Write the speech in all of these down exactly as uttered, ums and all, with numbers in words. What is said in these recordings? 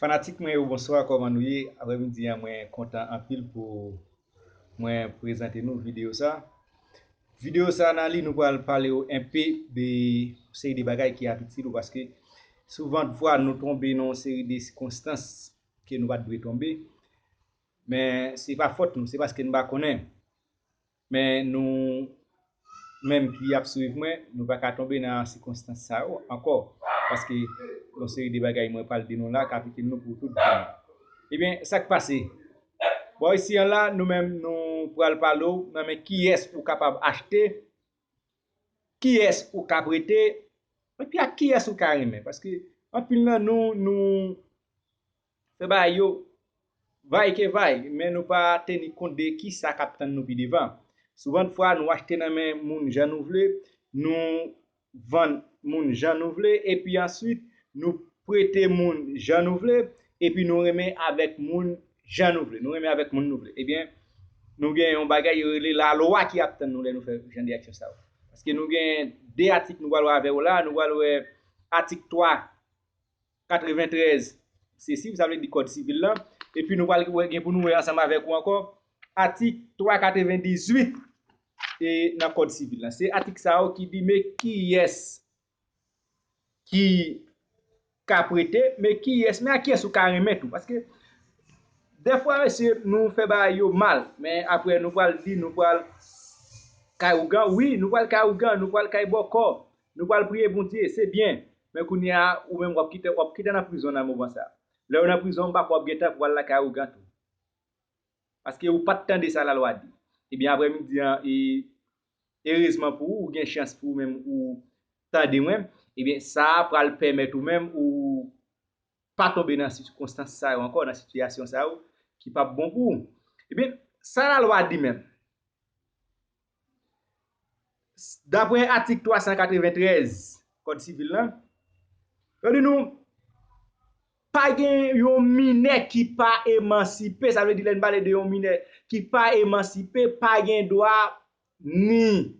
Fanatik mwen yo, bonswa, kòman nou ye? Aprèmidi an, mwen kontan anpil pou mwen prezante nou videyo sa. Videyo sa, nan li, nou pral pale w enpe de seri de bagay ki ap itil ou, paske souvantfwa nou tonbe nan yon seri de sikonstans ke nou pa t dwe tonbe. Men se pa fòt nou, se paske nou pa konnen. Men nou menm ki ap swiv mwen, nou pa ka tonbe nan sikonstans sa yo ankò, paske yon seri de bagay mwen pral di nou la ka itil nou pou tout vi nou. Ebyen, sa k pase? Bò isi an la, nou menm nou pral pale w nan men kiyès ou kapab achte, kiyès ou ka prete, epi ak kiyès ou ka renmen. Paske anpil nan nou, nou fè bagay yo vay ke vay, men nou pa teni kont de kisa k ap tann nou pi devan. Souvantfwa, nou achte nan men moun jan nou vle, nou vann moun jan nou vle, epi answit, nou prete moun jan nou vle, epi nou renmen avèk moun jan nou vle. Nou renmen avèk moun nou vle. Ebyen, nou gen yon bagay yo rele lalwa ki ap tann nou lè nou fè jan de aksyon sa yo. Paske nou gen de atik nou pral wè avè w la, nou pral wè atik twa katreventrèz, se siv, sa vle di kòd sivil lan. Epi nou pral wè, gen pou nou wè ansanm avèk ou ankò atik twa katrevendizuit e nan kòd sivil lan. Se atik sa yo ki di men kiyès ki ka prete, men kiyès, men ak kiyès ou ka renmen tou. Paske dèfwa, mesye, nou fè bagay yo mal, men apre nou pral di, nou pral kay ougan, wi, nou pral kay ougan, nou pral kay bòkò, nou pral priye Bondye, se byen. Men kounye a, ou menm w ap kite, w ap kite nan prizon nan moman sa. Lè w nan prizon, m pa kwè w ap gen tan pou w al lakay ougan tou. Paske ou pa t tande sa lalwa di. Ebyen, aprèmidi an, e, erezman pou ou, ou gen chans pou ou menm ou tande mwen. Ebyen, sa a pral pèmèt ou menm ou pa tonbe nan sikonstans sa yo ankò, nan sitiyasyon sa yo ki p ap bon pou ou. Ebyen, sa lalwa di menm? Daprè atik twa san katreventrèz kòd sivil lan, yo di nou, pa gen yon minè ki pa emansipe. Sa vle di, lè n pale de yon minè ki pa emansipe, pa gen dwa ni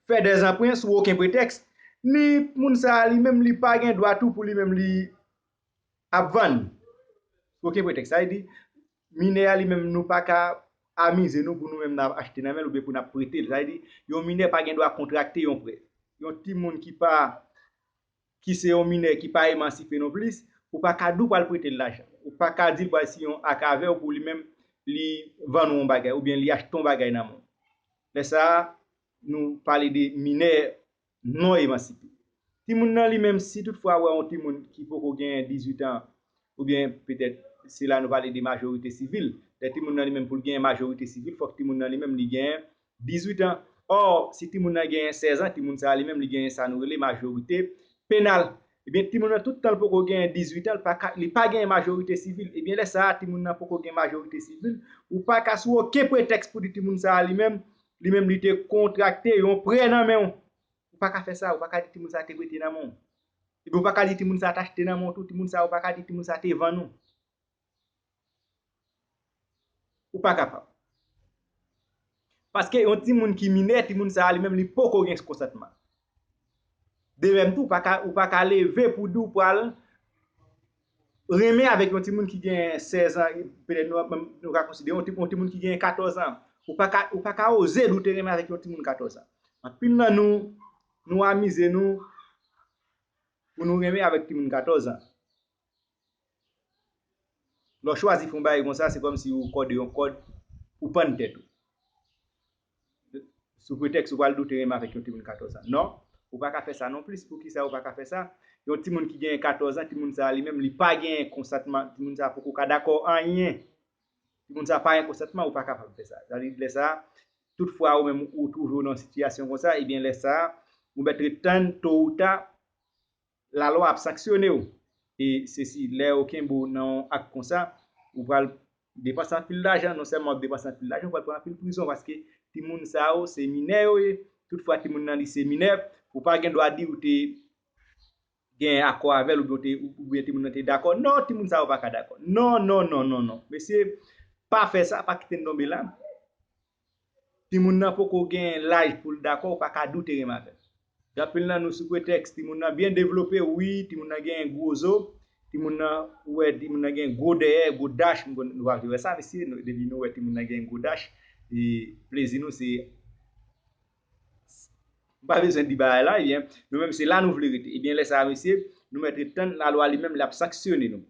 fè dèzanpwen sou okenn pretèks, ni moun sa a li menm li pa gen dwa tou pou li menm li ap vann sou okenn pretèks. Sa vle di, minè a li menm, nou pa ka amize nou pou nou menm n ap achte nan men l oubyen pou n ap prete l. Sa vle di, yon minè pa gen dwa kontrakte yon prè. Yon timoun ki pa, ki se yon minè ki pa emansipe non plis, ou pa ka di w pral prete l lajan. Ou pa ka di l pral siyen yon ak avè w pou li menm li vann ou yon bagay oubyen li achte yon bagay nan men w. Lè sa a, nou pale de minè non emansipe. Timoun nan li menm, si toutfwa ou wè yon timoun ki poko gen dizuit an, oubyen petèt se la nou pale de majorite sivil. Lè timoun nan li menm pou l gen majorite sivil, fòk timoun nan li menm li gen dizuit an. Ò, si timoun nan gen sèz an, timoun sa a li menm li gen sa nou rele majorite penal. Ebyen, timoun nan tout tan l poko gen dizuit an, li pa ka, li pa gen majorite sivil. Ebyen, lè sa a, timoun nan poko gen majorite sivil, ou pa ka sou okenn pretèks pou di timoun sa a li menm, li menm li te kontrakte yon prè nan men w. Ou pa ka fè sa, ou pa ka di timoun sa a te prete nan men w. Ebyen, ou pa ka di timoun sa a t achte nan men w tou, timoun sa a, ou pa ka di timoun sa a te vann ou. Ou pa kapab. Paske yon timoun ki minè, timoun sa a li menm li poko gen konsantman. De menm tou, ou pa ka, ou pa ka leve pou di w pral renmen avèk yon timoun ki gen sèz an, petèt nou, nou ka konsidere yon ti, yon timoun ki gen katòz an. Ou pa ka, ou pa ka oze di w te renmen avèk yon timoun katòz an. Anpil nan nou, nou amize nou pou nou renmen avèk timoun katòz an. Lè w chwazi fè yon bagay konsa, se kòmsi ou kòde yon kòd, ou pann tèt ou. Sou pretèks ou pral di w te renmen avèk yon timoun katòz an. Non, ou pa ka fè sa non plis. Poukisa ou pa ka fè sa? Yon timoun ki genyen katòz an, timoun sa a li menm, li pa genyen konsantman, timoun sa a poko ka dakò anyen. Timoun sa a pa gen konsantman, ou pa kapab fè sa. Sa vle di lè sa a, toutfwa ou menm ou twouve w nan yon sitiyasyon konsa, ebyen lè sa a, ou mèt ret tann to ou ta, lalwa ap sanksyone w. E se si lè yo kenbe w nan yon ak konsa, ou pral depanse anpil lajan, non sèlman w ap depanse anpil lajan, ou pral pran anpil prizon, paske timoun sa yo se minè yo ye. Toutfwa timoun nan li se minè, ou pa gen dwa di ou te gen akò avè l oubyen ou te, oubyen timoun nan te dakò. Non, timoun sa yo pa ka dakò. Non, non, non, non, non. Mesye, pa fè sa, pa kite n tonbe la. Timoun nan poko gen laj pou l dakò, ou pa ka di w te renmen avè l. Anpil nan nou sou pretèks timoun nan byen devlope, wi, timoun nan gen gwo zo, timoun nan, ou wè, timoun nan gen gwo dèyè, gwo dach, m konn, nou pa vle wè sa, mesye, nou, depi nou wè timoun nan gen gwo dach, e plezi nou se, m pa bezwen di bagay la, ebyen, nou menm se la nou vle rete. Ebyen, lè sa a, mesye, nou mèt ret tann lalwa li menm, l ap sanksyone nou.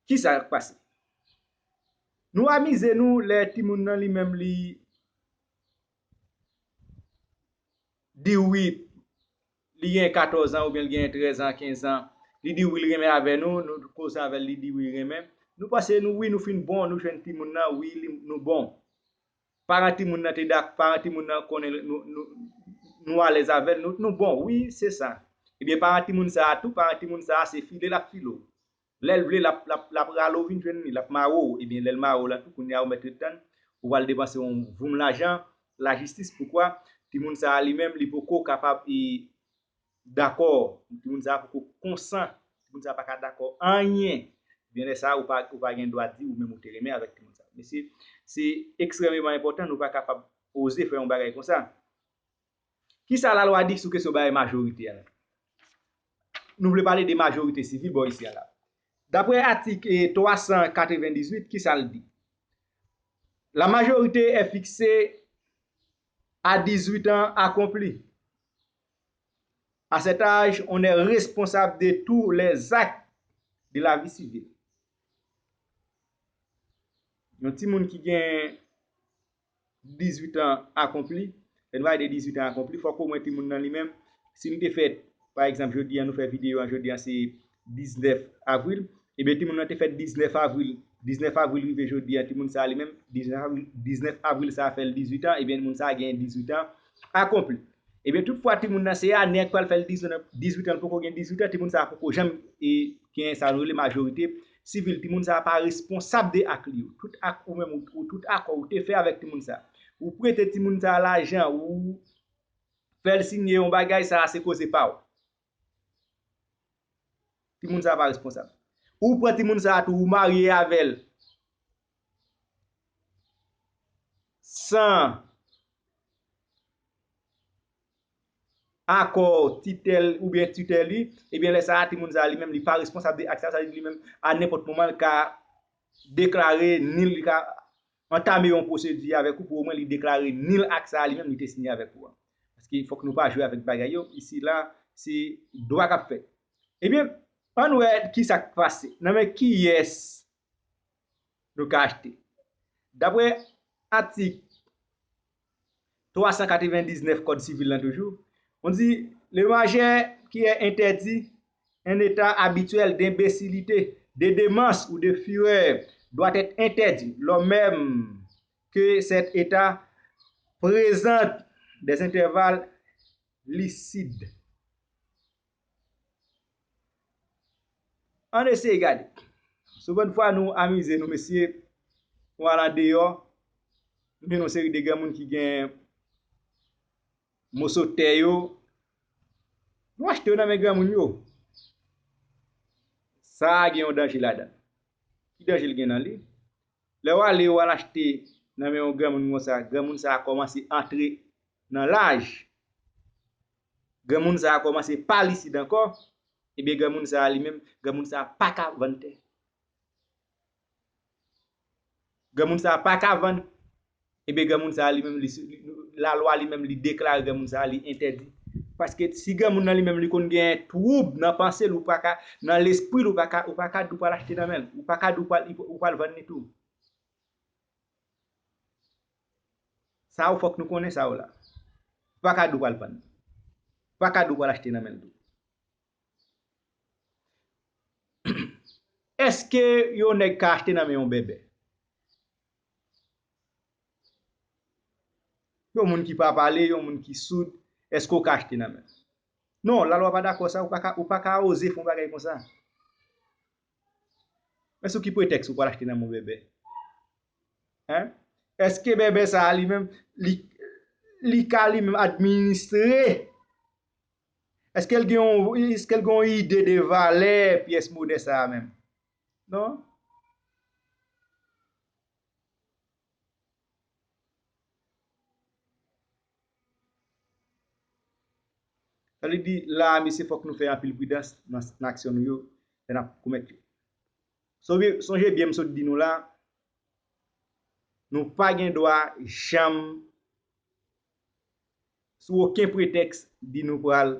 Kisa k pase? Nou amize nou lè timoun nan li menm li di wi, li gen katòz an oubyen li gen trèz an, kenz an, li di wi, li renmen avè nou, nou koze avè l, li di wi, li renmen. Nou panse nou, wi, nou fin bon, nou jwenn timoun nan, wi, li, nou bon. Paran timoun nan te dak, paran timoun nan konnen nou, nou, nou alèz avè l, nou, nou bon, wi, se sa. Ebyen, paran timoun sa a tou, paran timoun sa a se file l ap file w. Lè l vle, l ap, l ap, l ap rale w vin jwenn li, l ap mare w. Ebyen, lè l mare w la tou, kounye a ou mèt ret tann, ou pral depanse yon voum lajan, lajistis, poukwa? Timoun sa a li menm, li poko kapab, e, dakò, timoun sa a poko konsan, timoun sa a pa ka dakò anyen. Ebyen, lè sa a, ou pa, ou pa gen dwa di ou menm ou te renmen avèk timoun sa a. Mesye, se ekstrèmeman enpòtan, nou pa kapab oze fè yon bagay konsa. Kisa lalwa di sou kesyon bagay majorite a la? Nou vle pale de majorite sivil bò isi a la. Daprè atik, e, twa san katrevendizuit, kisa l di? La majorité est fixée à dix-huit ans accomplis. À cet âge, on est responsable de tous les actes de la vie civile. Yon timoun ki gen dizuit an akonpli, lè nou pale de dizuit an akonpli, fòk omwen timoun nan li menm, si nou te fèt, pa egzanp, jodi a, nou fè videyo a, jodi a se diznèf avril, ebyen timoun nan te fèt diznèf avril, diznèf avril rive jodi a, timoun sa a li menm, diznèf avril, diznèf avril sa a fè l dizuit an, ebyen moun sa a gen dizuit an akonpli. Ebyen toutfwa timoun nan se ane a k pral fè l dizuit an, dizuit an, l poko gen dizuit an, timoun sa a poko janm, e, gen sa nou rele majorite sivil, timoun sa a pa responsab de ak li yo. Tout ak ou menm, ou, ou tout akò ou te fè avèk timoun sa a. Ou prete timoun sa a lajan, ou fè l siyen yon bagay, sa a se koze pa w. Timoun sa a pa responsab. Ou pran timoun sa a tou, ou marye avè l san akò titè l oubyen titè li, ebyen lè sa a, timoun sa a li menm, li pa responsab de ak sa, sa vle di li menm, a nenpòt moman, li ka deklare nil, li ka antame yon pwosedi avèk ou pou omwen li deklare nil ak sa a li menm li te siyen avèk ou an. Paske fòk nou pa jwe avèk bagay yo, isi la, se dwa k ap fèt. Ebyen, ann wè kisa k pase. Nan men kiyès nou ka achte? Daprè atik twa san katrevendiznèf Kòd sivil lan toujou, on dit, le majeur qui est interdit en état habituel d'imbécilité, de démence ou de fureur doit être interdit lors même que cet état présente des intervalles lucides. Ann eseye gade. Souvan fwa nou amize nou, mesye, nou al andeyò, nou jwenn yon seri de granmoun ki gen moso tè yo, nou achte yo nan men granmoun yo. Sa a gen yon danje ladan l. Ki danje l gen nan li? Lè w ale, w al achte nan men yon granmoun konsa, granmoun sa a kòmanse antre nan laj. Granmoun sa a kòmanse pa lisid ankò, ebyen granmoun sa a li menm, granmoun sa a pa ka vann tè. Granmoun sa a pa ka vann, ebyen granmoun sa a li menm, li, li, lalwa li menm, li deklare granmoun sa a, li entèdi. Paske si granmoun nan li menm, li konn gen twoub nan panse l, ou pa ka, nan lespri l, ou pa ka, ou pa ka di w pral achte nan men l, ou pa ka di w pral, ou pral vann li tou. Sa yo fòk nou konnen sa yo la. Ou pa ka di w pral vann. Ou pa ka di w pral achte nan men l tou. Èske yon nèg ka achte nan men yon bèbè? Yon moun ki pa pale, yon moun ki soud, èske w ka achte nan men l? Non, lalwa pa dakò sa, ou pa ka, ou pa ka oze fè yon bagay konsa. Men sou ki pretèks ou pral achte nan men yon bèbè? Hein? Èske bèbè sa a li menm, li, li ka li menm administre? Èske l gen yon, èske l gen yon ide de valè pyès monè sa a menm? Non? Sa vle di, la a, mesye, fòk nou fè anpil pridans nan, nan aksyon nou yo, lè n ap komèt yo. Sonje, sonje byen m sot di nou la, nou pa gen dwa janm, sou okenn pretèks, di nou pral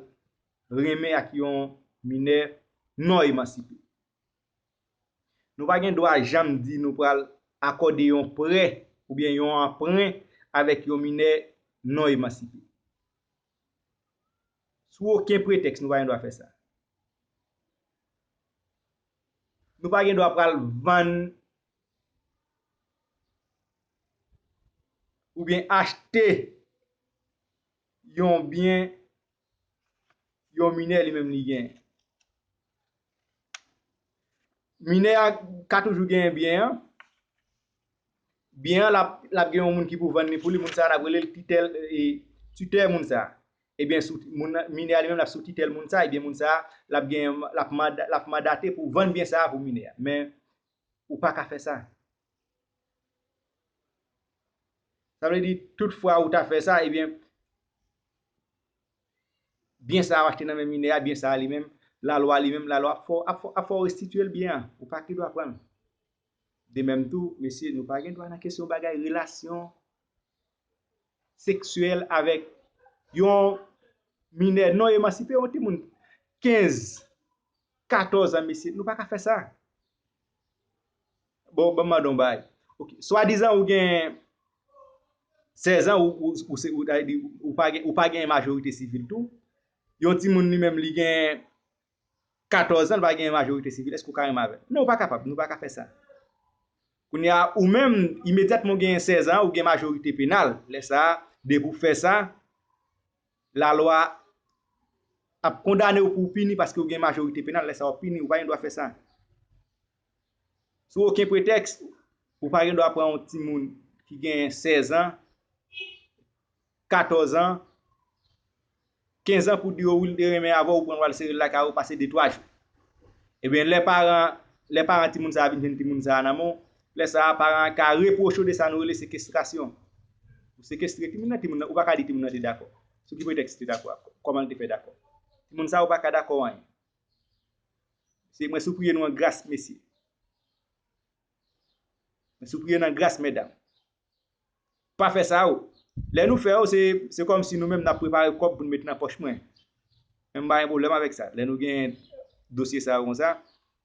renmen ak yon minè non emansipe. Nou pa gen dwa janm di nou pral akòde yon prè oubyen yon anpren avèk yon minè non emansipe. Sou okenn pretèks, nou pa gen dwa fè sa. Nou pa gen dwa pral vann oubyen achte yon byen yon minè li menm li gen. Minè a ka toujou gen byen an. Byen an, l ap, l ap gen yon moun ki pou vann li pou li, moun sa a, n ap rele l titèl, e, titè moun sa a. Ebyen, sou, moun nan, minè a li menm, l ap sou titèl moun sa a, ebyen, moun sa a, l ap gen, l ap manda-, l ap mandate pou vann byen sa a pou minè a. Men, ou pa ka fè sa. Sa vle di, tout fwa ou ta fè sa, ebyen, byen sa a w achte nan men minè a, byen sa a li menm, lalwa li menm, lalwa ap fè w, ap fè w, ap fè w restitye l byen an. Ou pa gen dwa pran l. De menm tou, mesye, nou pa gen dwa nan kesyon bagay relasyon seksyèl avèk yon minè non emansipe, yon timoun kenz, katòz an, mesye, nou pa ka fè sa. Bon, ban m mande yon bagay. Ok, swadizan ou gen sèz an, ou, ou, ou, se, ou, ta di, ou pa gen, ou pa gen majorite sivil tou. Yon timoun li menm, li gen katòz an, li pa gen majorite sivil, èske ou ka renmen avè l? Non, ou pa kapab, nou pa ka fè sa. Kounye a, ou menm, imedyatman ou gen sèz an, ou gen majorite penal. Lè sa a, depi w fè sa, lalwa ap kondane w pou w pini paske ou gen majorite penal. Lè sa a, w ap pini, ou pa gen dwa fè sa. Sou okenn pretèks, ou pa gen dwa pran yon timoun ki gen sèz an, katòz an, kenz an pou di yo wi, l te renmen avè w, ou pran l w al sere l lakay ou, pase de twa jou. Ebyen, lè paran, lè paran timoun sa a vin jwenn timoun sa a nan men w, lè sa a, paran an ka repwoche w de sa nou rele sekestrasyon. Ou sekestre timoun nan, timoun nan, ou pa ka di timoun nan te dakò. Sou ki pretèks li te dakò? Kòman li te fè dakò? Timoun sa a, ou pa ka dakò anyen. Se mwen sipriye nou an gras, mesye. Mwen sipriye nan gras, medam. Pa fè sa, o. Lè nou fè yo, se, se kòmsi nou menm n ap prepare kòb pou n met nan pòch mwen. Men m pa gen pwoblèm avèk sa. Lè nou gen dosye sa yo konsa,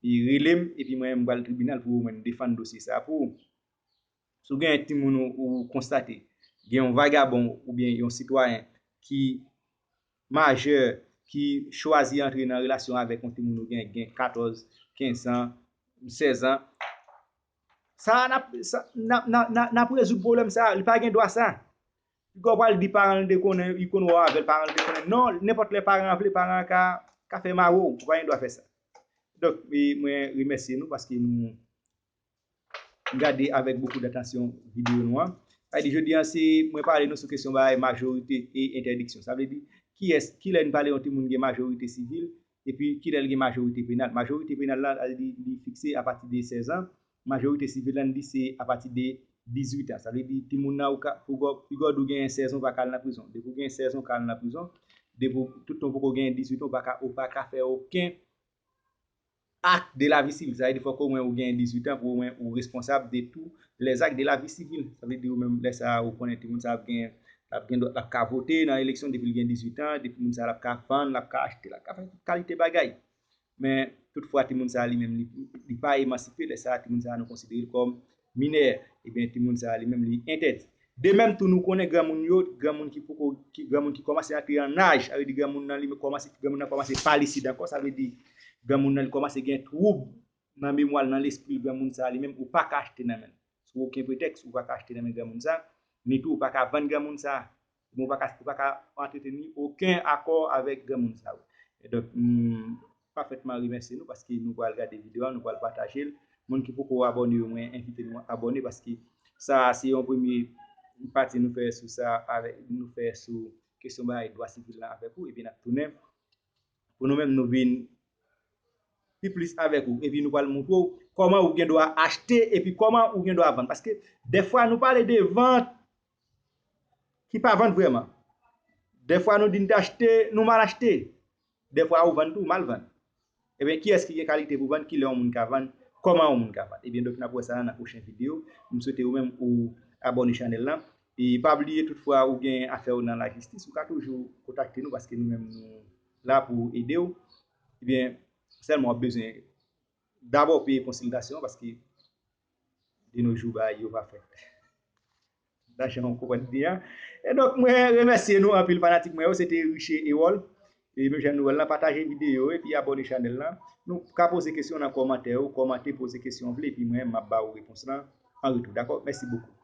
li rele m, epi mwen, m pral tribinal pou mwen defann dosye sa pou ou. Si w gen yon timoun ou, ou konstate, gen yon vagabon oubyen yon sitwayen ki majè, ki chwazi antre nan relasyon avèk yon timoun ou gen, gen katòz, kenz an, sèz an, sa a, n ap, sa, n ap, n ap, n ap, n ap rezoud pwoblèm sa a. Li pa gen dwa sa. Piga w pral di paran l te konnen, li konn wè w avè l, paran l te konnen. Non, nenpòt lè paran an vle, paran an ka, ka fè mare w. Ou pa gen dwa fè sa. Donk, e, mwen remèsye nou paske nou gade avèk bokou datansyon videyo nou an. Sa vle di, jodi a, se mwen pale nou sou kesyon bagay majorite e entèdiksyon. Sa vle di, kiyès, kilè n pale yon timoun gen majorite sivil, epi kilè l gen majorite penal. Majorite penal la, li, li fikse apati de sèz an. Majorite sivil la, n di se apati de dizuit an. Sa vle di, timoun nan, ou ka, pou gò-, pigòd ou gen sèz an, ou pa ka al nan prizon. Depi w gen sèz an, ou ka al nan prizon. Depi w, toutan w poko gen dizuit an, ou pa ka, ou pa ka fè okenn ak de lavi sivil. Sa vle di, fòk omwen ou gen dizuit an pou omwen ou responsab de tous les actes de la vie civile. Sa vle di, ou menm, lè sa a, ou konnen timoun sa ap gen, l ap gen, l ap ka vote nan eleksyon depi l gen dizuit an, depi moun sa l ap ka vann, l ap ka achte, l ap ka fè tout kalite bagay. Men, toutfwa, timoun sa a li menm, li, li pa emansipe, lè sa a, timoun sa a nou konsidere l kòm minè, ebyen, timoun sa a li menm, li entèdi. De menm tou, nou konnen granmoun yo, granmoun ki poko, ki, granmoun ki kòmanse antre an aj, sa vle di granmoun nan li kòmanse, granmoun nan kòmanse pa lisid ankò, sa vle di granmoun nan li kòmanse gen twoub nan memwa l, nan lespri l, granmoun sa a li menm, ou pa ka achte nan men l. Sou okenn pretèks, ou pa ka achte nan men granmoun sa, ni tou ou pa ka vann granmoun sa. Ou pa ka, ou pa ka antreteni okenn akò avèk granmoun sa yo. E donk, m pafètman remèsye nou paske nou pral gade videyo a, nou pral pataje l. Moun ki poko abòne yo, mwen envite nou abòne paske sa a se yon premye pati nou fè sou sa avèk, nou fè sou kesyon bagay dwa sivil la avèk ou, epi n ap tounen pou nou menm nou vin pi plis avèk ou. Epi nou pral montre w kòman ou gen dwa achte epi kòman ou gen dwa vann. Paske dèfwa nou pale de vant ki pa vant vrèman. Dèfwa nou di n te achte, nou mal achte. Dèfwa ou vann tou, ou mal vann. Ebyen, kiyès ki gen kalite pou vann, kilè yon moun ka vann, kòman yon moun ka vann? Ebyen, donk, n ap wè sa nan pwochen videyo. M swete ou menm ou abòne chanèl lan. E pa bliye, toutfwa ou gen afè ou nan lajistis, ou ka toujou kontakte nou paske nou menm nou la pou ede w. Ebyen, sèlman w ap bezwen dabò peye konsiltasyon paske de nos jours bagay yo pa fèt. Lajan ou konprann li a. E donk, mwen remèsye nou anpil fanatik mwen yo, se te Riche Ewòl. E nou jwenn nouvèl lan, pataje videyo epi abòne chanèl lan. Nou ka poze kesyon nan kòmantè yo, kòmante, poze kesyon ou vle, epi mwen, m ap ba ou repons lan an retou. Dakò? Mèsi bokou.